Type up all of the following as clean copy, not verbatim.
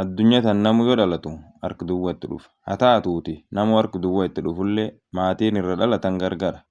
Addunyaa tan namu yoo dhalatu harka duwwaa itti dhufa. Haa taatuuti namu harka duwwaa itti dhufullee maatiin irra dhalatan gargara.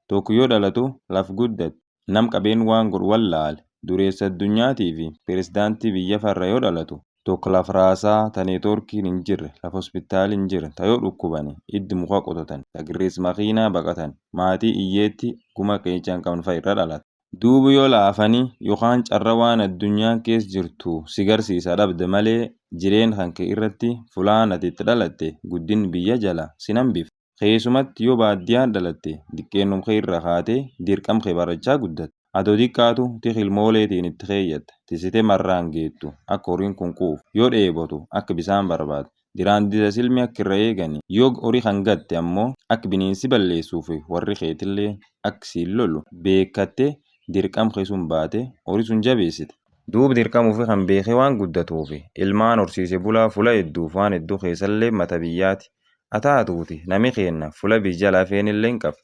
Tokko yoo dhalatu laf guddate nam qabeen waan godhu wallaale dureessa addunyaatii fi pirezidaantii biyya farra yoo dhalatu, tokko laf raasaa ta neetwoorkiin hin jirre, laf hospitaalii hin jirre, ta yoo dhukkubani iddi muka qotatan, ta girris makiinaa baqatan, maatii iyyeetti guma qeecha hin qabne fa irra dhalata. Duuba yoo laafani yookaan carra waan addunyaan keessa jirtu si garsiisa dhabde malee jireen kan kee irratti fulaan ati itti dhalatte guddin biyya jala sin hambiftu. Keessumatti yoo baadiyyaan dhalatte diqqeennum kee irra kaatee dirqam kee barachaa guddatta. Adoo diqqaatu tik ilmooleetiin itti keeyyatta. Tisite marraan geettu akka horiin kun quufu. Yoo dheebotu akka bisaan barbaadu. Diraan dida silmi akka irra eegani. Yoo horii kan gatte ammoo akka bineensi balleessuu fi warri keetillee akka siin lolu beekatte dirqam kee sun baate horii sun jabeessite. Duub dirqam ufi kan beekee waan guddatuufi ilmaan horsiise bulaa fula hedduuf waan hedduu keessallee mata biyyaati. Haa taatuuti nami keenna fula biyya lafeenillee hin qabu.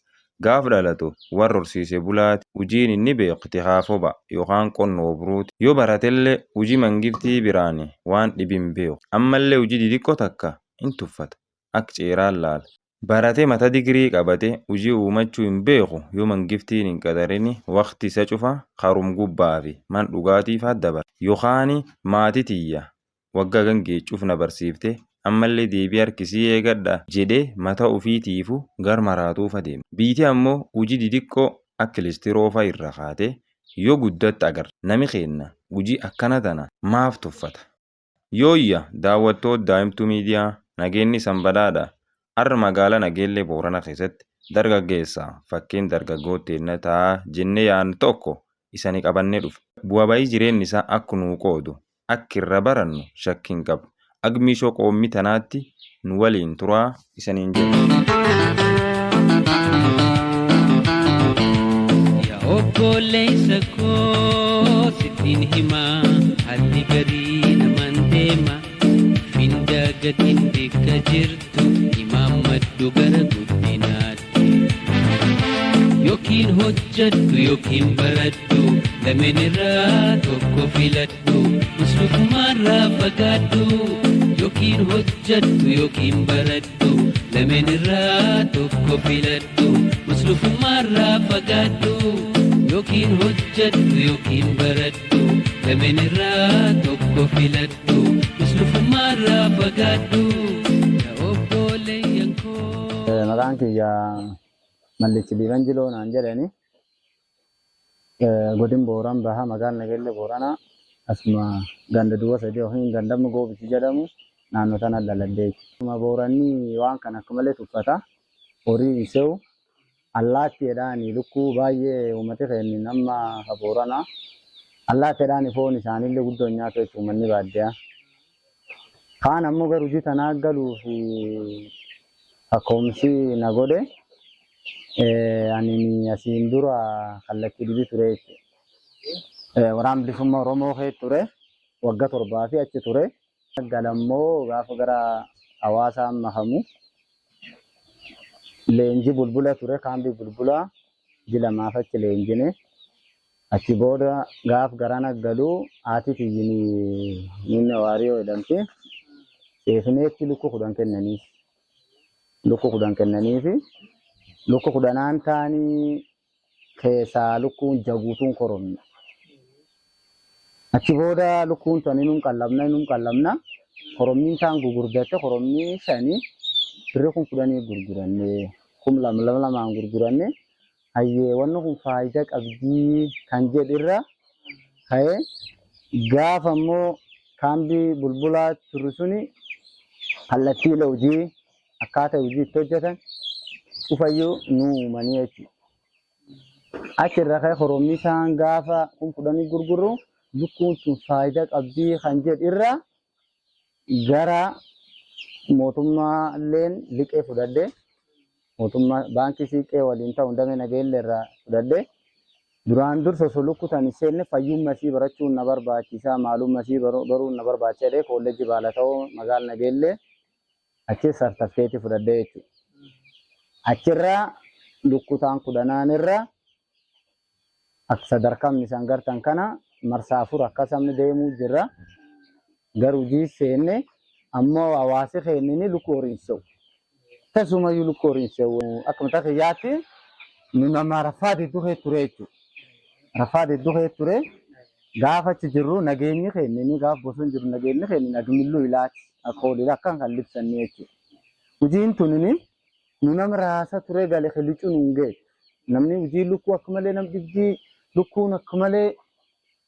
Gaaf dhalatu warra horsiise bulaati hujiin inni beeku tikaaf hoba yookaan qonna obruuti. Yoo baratellee hujii mangiftii biraani waan dhibi hin beeku. Ammallee hujii didiqqoo takka hin tuffata. Akka ceeraan laala. Barate mata digirii qabate hujii uumachuu hin beeku yoo mangiftiin hin qaxarini waqti isa cufa karum gubbaa fi man dhugaatii faa dabarsa. Yookaani maati tiyya wagga hagan geechuuf na barsiifte ammallee deebii harkisii eegadha jedhee mata ufiitiifu gar maraatuuf adeema. Biyyiti ammoo hujii didiqqoo akka listiroo fa irra kaate yoo guddatte agarra. Nami keenna hujii akkana tana maaf tuffata? Yooyya daawwattoot Daa'imtuu Miidiyaa nageenni isan badhaadha. Arra magaala Nageellee Boorana keessatti dargaggeessa fakkeen dargaggoot teenna ta'a jennee yaannu tokko isani qabannee dhufe. Bu'a bayii jireenni isaa akka nuu qoodu akka irra barannu shakki hin qabnu. Ag miishoo qoommi tanaatti nu waliin turaa isaniin jenna. Yaa obboleessa koo sittiin hima haalli garii namaan deema fin dagatin bakka jirtu imaammadhu gara guddinaatti yookiin hojjadhu yookiin baradhu lameen irraa tokko filadhu muslukumaarraa fagaadhu yookiin hojjadhu yookiin baradhu lameen irraa tokko filadhu muslukumaarraa fagaadhu yookiin hojjadhu yookiin baradhu lameen irraa tokko filadhu muslukumaarraa fagaadhu yaa obboleeyyan koo. Maqaan kiyya Mallichi Liiban Jiloo naan jedhani. Godin Booran Bahaa magaalaa Nageellee Booranaa asuma ganda duwwa sadii yookiin gandamma Goobisi jedhamu naannoo tana dhaladheeti. Booranni waan kana akka malee tuffata. Horii hin se'u. Allaattiidhaan lukkuu baay'ee uummati keenya nama ka Booranaa. Allaattiidhaan foon isaaniillee guddoo hin nyaatu jechuudha uummanni baadiyyaa. Kaan ammoo gara hojii tanaa galuuf kakkoomsi na godhe ani asiin dura kallattii dhibii ture jechuudha. Waraana bilisummaa Oromoo keessa ture waggaa 7 fi achi ture. Galammoo gaafa gara hawaasaa makamu leenjii bulbula ture kaambii bulbulaa ji lamaaf achi leenjine. Achi booda gaaf garana galu haati tiyyini Ninna Waariyoo jedhamti. Seefineetti lukkuu 10 kennaniif. Lukkuu 10 kennaniifi lukkuu kudhanaan taanii keessaa lukkuun jaguutuun koromne. Achi booda lukkuun tun inum qallabna inum qallabna korommiin taan gugurdatte korommii shani birri 10,000 gurguranne 2000 lama lamaan gurguranne hayyee wanni kun faayidaa qabdii kan jedhu irra ka'ee gaafa immoo kaambii bulbulaa turre suni kallattii hojii akkaataa hojii itti hojjetan cufayyuu nu uumanii jechuudha. Achi irra ka'ee korommii isaan gaafa 10,000 gurgurru lukkuun sun faayidaa qabdii kan jedhu irra gara mootummaa illeen liqee fudhadhe mootummaa baankii siiqqee waliin ta'uun damee nageellee irraa fudhadhe duraan dursa osoo lukkuu tan hin seenne fayyummaa isii barachuun na barbaachisa maalummaa isii baruun na barbaachisa jedhee kolleejjii Baalatawoo magaala Nageellee achi sartifikeetii fudhadhe jechuudha. Achirraa lukkutaan kudhanaan irra akka sadarkaan isaan gartan kana marsaa 4 akkasumni deemuu jira. Gara hojii seenne ammoo hawaasi keenya lukkuu horii hin se'u. Tasumayyuu lukkuu horii hin se'u. Akka mataa kiyyaatti nu nama rafaa didduu kee ture jechuudha. Rafaa didduu kee ture gaafa achi jirru nageenyi keenya gaafa bosona jiru nageenyi keenya nagmilluu ilaati. Akka olii akkan kan libsanne jechuudha. Hojiin tunini nu nama raasa ture gale kilicuu nu hin geessu. Namni hojii lukkuu akka malee nam dhibdii lukkuun akka malee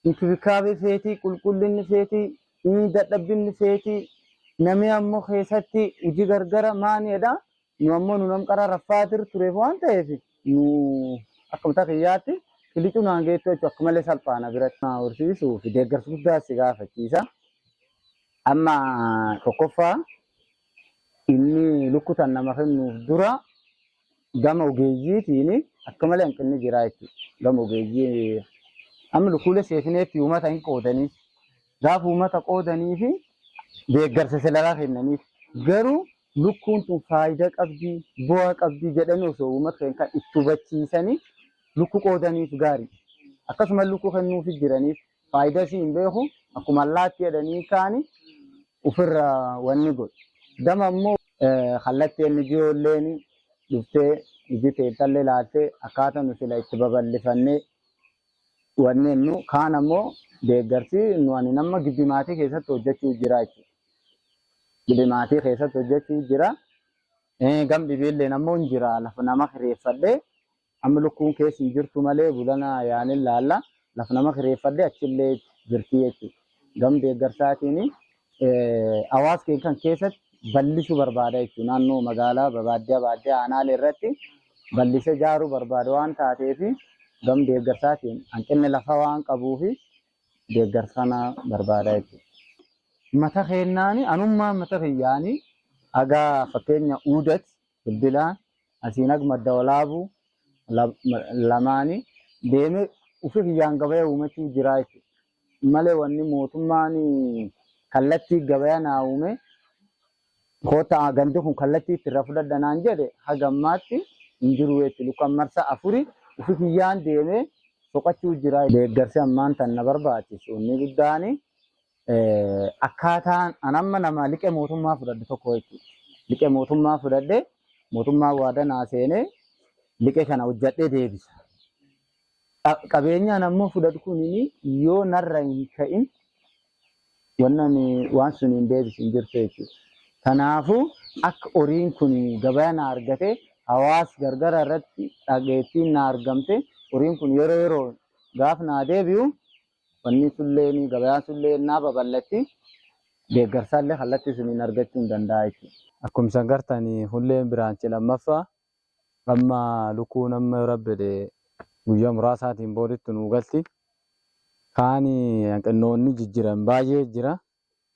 inkibikaabee feetii qulqullinni feetii dadhabbinni feetii namni ammoo keessatti hojii gargara maaniidha. Nu ammoo nu nam qara raffaatir tureef waan ta'eef nu akka mataa kiyyaatti kilicuu naan geessu jechuudha akka malee salphaana biratti. Horsiisuu fi deeggarsa guddaa si gaafachiisa. Amma tokkoffaa inni lukkutan nama kennuuf dura gama ogeeyyiitiin akka malee hanqinni jira jechuudha. Gama ogeeyyii amma lukkuulee seefineetti uummata hin qoodaniif gaafa uummata qoodanii fi deeggarsa silalaa kennaniif garuu lukkuun tun faayidaa qabdii bu'aa qabdii jedhanii osoo uummata keenya kan itti hubachiisanii lukkuu qoodaniif gaarii. Akkasuma lukkuu kennuufi jiraniif faayidaa isii hin beeku akkuma allaatti jedhanii kaani ofirra wanni godhu. Gama ammoo kallattii inni ijoolleen dhuftee iji teettallee ilaaltee akkaataa nu sila itti babal'ifannee wanni nu kaan ammoo deeggarsi nu ani nama gibbi maatii keessatti hojjechuu jira jechuudha. Gibbi maatii keessatti hojjechuu jira. Gam dhibeelleen ammoo hin jira lafa nama kireeffadhee amma lukkuun keessa hin jirtu malee bulana yaanin laalla lafa nama kireeffadhee achillee jirti jechuudha. Gam deeggarsaatiin hawaasa keenya kan keessatti bal'isuu barbaada jechuudha. Naannoo magaalaa baadiyyaa baadiyyaa aanaalee irratti bal'isee ijaaruu barbaada waan taateef gam deeggarsaatiin hanqinni lafa waan qabuuf deeggarsa kana barbaada jechuudha. Mata keenyaani anummaa mata kiyyaani haga fakkeenya uudati bilbilaan asiin haga madda walaabuu lamaani deemee ufi kiyyaan gabaya uumachuu jira jechuudha. Malee wanni mootummaan kallattii gabaya naa uume koota gandi kun kallattii itti irra fudhadha naan jedhe haga ammaatti hin jiru jechuudha. Lukaan marsa afuri ufi kiyyaan deemee soqachuu jira. Deeggarsi ammaan tan na barbaachisu inni guddaan akkaataan an amma nama liqee mootummaa fudhadhe tokko jechuudha. Liqee mootummaa fudhadhe mootummaa waadaa naa seenee liqee kana hojjadhee deebisa. Qabeenyaan ammoo fudhadhu kunini yoo narra hin ka'in wannan waan sun hin deebisu hin jirtu jechuudha. Kanaafuu akka horiin kun gabaa na argate hawaasa gargara irratti dhageettiin na argamte horiin kun yeroo yeroo gaaf naa deebi'u wanni sullee gabayaan sullee naa babal'atti deeggarsaallee kallattii suniin argachuu hin danda'a jechuudha. Akkuma isin gartan hulleen biraanchi lammaffaa amma lukkuun amma rabbede guyyaa muraasaatiin booditti nuu galti. Kaan hanqinoonni jijjiiran baay'ee jira.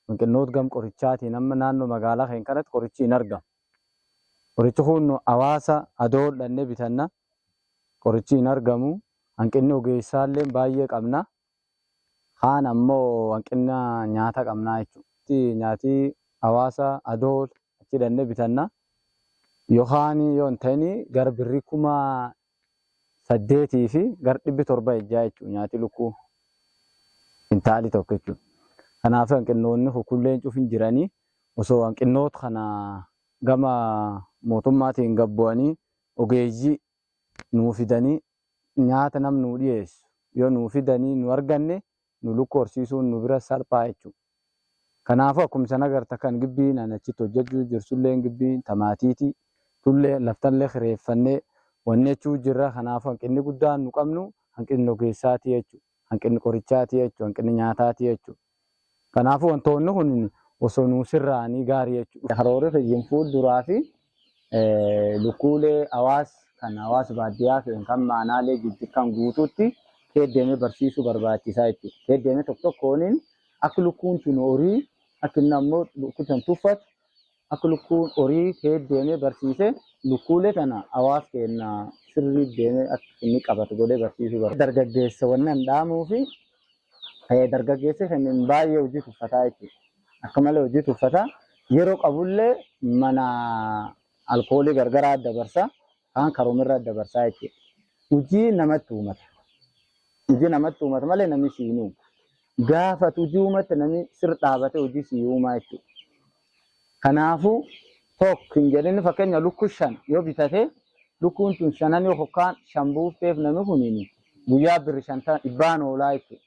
Hanqinoota gam qorichaatiin amma naannoo magaalaa keenya kanatti qorichi hin argamu. Qorichi kun hawaasa adoo hodhannee bitanna. Qorichi hin argamu. Hanqinni ogeessaallee baay'ee qabna. Kaan ammoo hanqina nyaata qabnaa jechuudha. Nyaati hawaasa adoo achi hidhannee bitanna. Yookaan yoo hin ta'in gara birrii 8,000 fi gara 700 ejjaa jechuudha nyaati lukkuu kintaali tokko jechuudha. Kanaaf hanqinoonni kukulleen cufin jiranii osoo hanqinoota kana gama mootummaatiin gad bu'anii ogeeyyii nuu fidanii nyaata nam nuu dhiyeessu yoo nuu fidanii nu arganne nu lukkuu horsiisuun nu bira salphaa jechuudha. Kanaafuu akkuma isin agartan kan gibbiin ani achitti hojjechuu jirsullee gibbiin tamaatiiti tullee laftallee kireeffannee wanni jechuu jirra. Kanaafuu hanqinni guddaan nu qabnu hanqinni ogeessaati jechuudha. Hanqinni qorichaati jechuudha. Hanqinni nyaataati jechuudha. Kanaafuu wantoonni kun osoo nuu sirraanii gaarii jechuudha. Karoorri kiyyin fuulduraa fi lukkuulee hawaasa kan hawaasa baadiyyaa fi kan maanaalee kan guutuutti keeddeemee barsiisuu barbaachisaa jechuudha. Keeddeemee tokko tokkooniin akka lukkuun tun horii akka inni ammoo lukkuu tan tuffatu akka lukkuun horii keeddeemee barsiisee lukkuulee kana hawaasa keenya sirrii deemee akka inni qabatu godhee barsiisuu barbaada. Dargaggeessa wannan dhaamuu fi dargaggeessi kanneen baay'ee hojii tuffataa jechuudha. Akka malee hojii tuffataa yeroo qabullee mana alkoolii gargaraa dabarsa kaan karoomirra dabarsaa jechuudha. Hojii namatti uumata. Hojii namatti uumata malee namni siin uumu. Gaafa ati hojii uumatte namni sirra dhaabatee hojii sii uumaa jechuudha. Kanaafuu tokko hin jedhin, fakkeenya lukkuu 5 yoo bitate, lukkuun tun shanan yoo hokkaan 5 buufteef, namni kuniin guyyaa birri 50 dhibbaan oolaa jechuudha.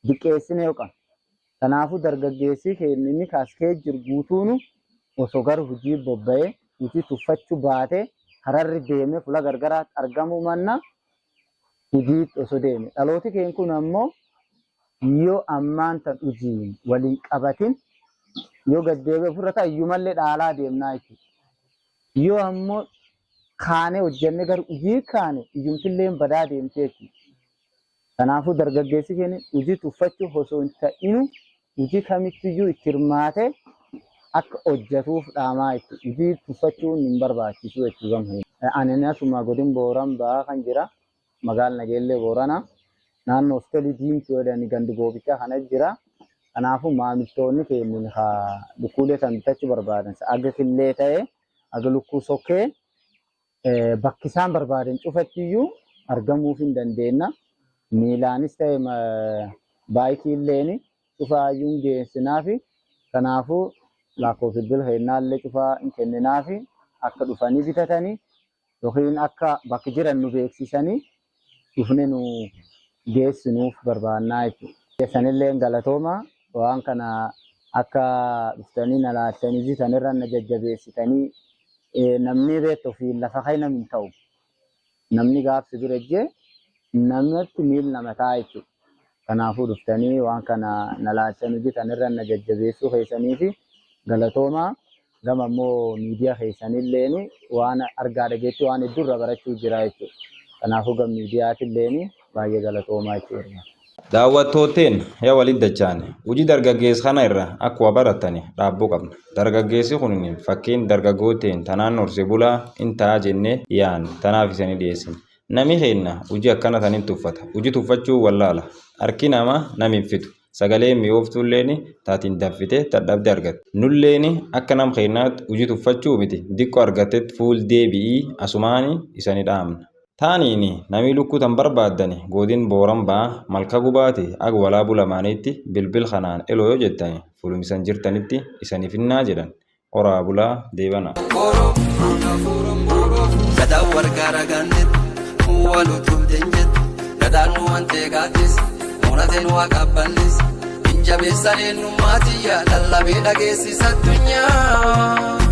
Diqqeessine yoo qabne. Kanaafuu dargaggeessi keenya inni kaas kee jiru guutuun osoo gara hojii bobba'ee, hojii tuffachuu baatee, kararri deemee fuula gargaraatti argamuu manna, hojiitti osoo deeme. Dhalooti keenya kun ammoo yoo ammaan tan hojii waliin qabatin, yoo gad deebi'e ofirra ta'e iyyumallee dhaalaa deemnaa jechuudha. Yoo ammoo kaanee hojjennee gara hojii kaane, iyyumtillee badaa deemte jechuudha. Kanaafuu dargaggeessi keenya hojii tuffachuu osoo hin ta'inu, hojii kamittiyyuu itti hirmaatee akka hojjetuuf dhaamaa jechuudha. Hojii tuffachuun hin barbaachisu jechuudha. Ani asuma godin Booran ba'aa kan jira. Magaala Nageellee Booranaa. Naannoo hosteelii Diimtuu jedhani gandi goobichaa kana jira. Kanaafuu maamiltoonni keenya haa lukkuulee san bitachuu barbaadan, aga killee ta'e, aga lukkuu sokkee, bakki isaan barbaadan cufattiyyuu argamuuf hin dandeenya. Miilaanis ta'e baayikiilleen cufaayyuu hin geessinaafi. Kanaafuu lakkoofsa bilbila keenyaallee cufaa hin kenninaafi, akka dhufanii bitatanii yookiin akka bakki jiran nu beeksisanii dhufne nu geessinuuf barbaannaa jechuudha. Keessanillee galatooma, waan kana akka dhuftanii na laaltanii bitanirra na jajjabeessitanii. Namni beektu ofiin lafa kana hin ta'u. Namni gaafsi bira jee namatti miil nama ta'a jechuudha. Kanaafuu dhuftanii waan kana na laaltanii bitanirra na jajjabeessuu keessanii fi galatooma. Gama immoo miidiyaa keessanilleen waan argaa dhageetti waan hedduurra barachuu jira jechuudha. Kanaafuu gama miidiyaatilleen baay'ee galatoomaa jechuudha. Daawwattooteen yaa walitti dachaane, hojii dargaggeessa kana irra akkuma baratani dhaabbuu qabna. Dargaggeessi kun fakkiin dargaggooteen tanaan horse bulaa in ta'a jennee yaanne, tanaaf isanii dhiyeessine. Nami keenya hojii akkana tanin tuffata. Hojii tuffachuu wallaala. Harki namaa nam hin fitu. Sagalee mi'ooftuulleen taatiin danfite dadhabde argatte. Nulleen akka nam keenyaatti hojii tuffachuu miti, diqqoo argattetti fuul deebi'ii asumaani isani dhaamna. Taaniin namii lukkuu tan barbaaddani godin Booran ba'aa Malka Gubaati ag Walaabuu lamaaniitti bilbil kanaan eloo yoo jettani fulumisan jirtanitti isani finnaa jedhan. Horaa bulaa deebana. Gadaan wargaara gaannet wal utubden jette, gadaan nu wantee gaaddis murateen waa qabballis hin jabeessan eenyummaa tiyya lallabee dhageessisa addunyaa.